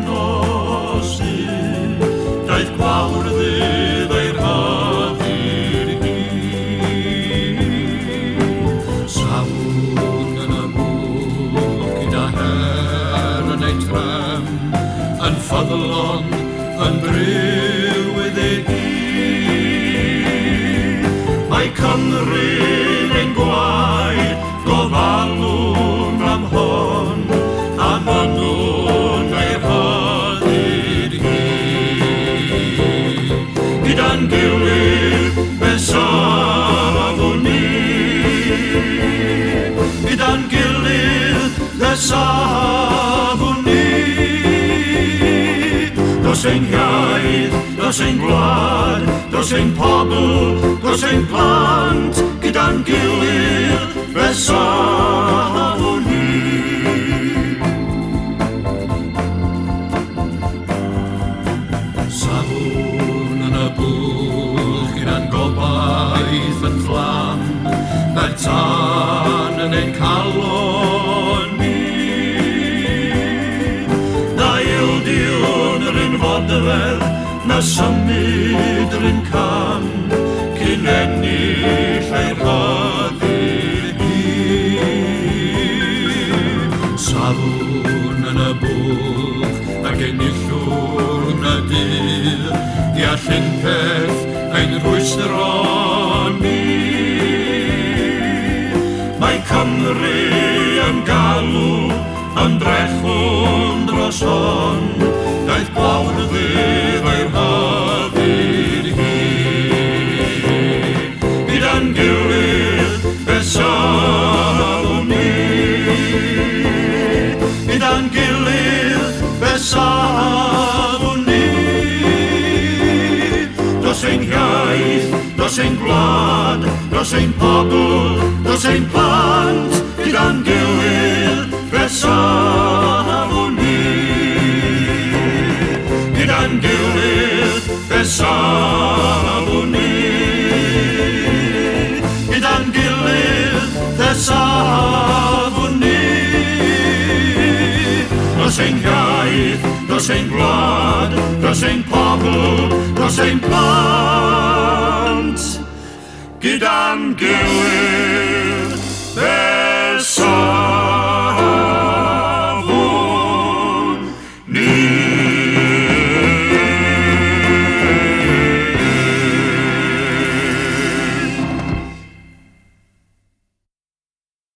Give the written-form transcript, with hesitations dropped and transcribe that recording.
nos daeth gwawr ddydd ei rhoddir hi. Safwn yn y bwlch gyda her yn ei trem, yn ffyddlon, yn driw iddi hi. Mae Cymru'n ein gwaed, gofalwn am hon, a mynnwn ei rhyddid hi. Gyda'n gilydd fe safwn ni, gyda'n gilydd fe safwn ni. Dros ein iaith, dros ein gwlad, dros ein pobl, dros ein plant, gyda'n gilydd fe safwn ni. Safwn yn y bwlch gyda'n gobaith yn fflam, mae'r tân yn ein calon ni. Na ildiwn yr un fodfedd, na symud yr un cam, cyn ennill ei rhyddid hi. Safwn yn y bwlch ac enillwn y dydd, deall un peth ein rhwystro ni. Mae Cymru yn galw, ymdrechwn dros hon, daeth gwawr ddydd ei rhyddid hi. Gyda'n gilydd fe safwn ni, gyda'n gilydd fe safwn ni. Dros ein iaith, dros ein gwlad, dros ein pobl, dros ein plant, gyda'n gilydd fe safwn ni. Gyda'n gilydd fe safwn ni. Gyda'n gilydd fe safwn ni. Dros ein iaith, dros ein gwlad, dros ein pobl, dros ein plant, gyda'n gilydd fe safwn.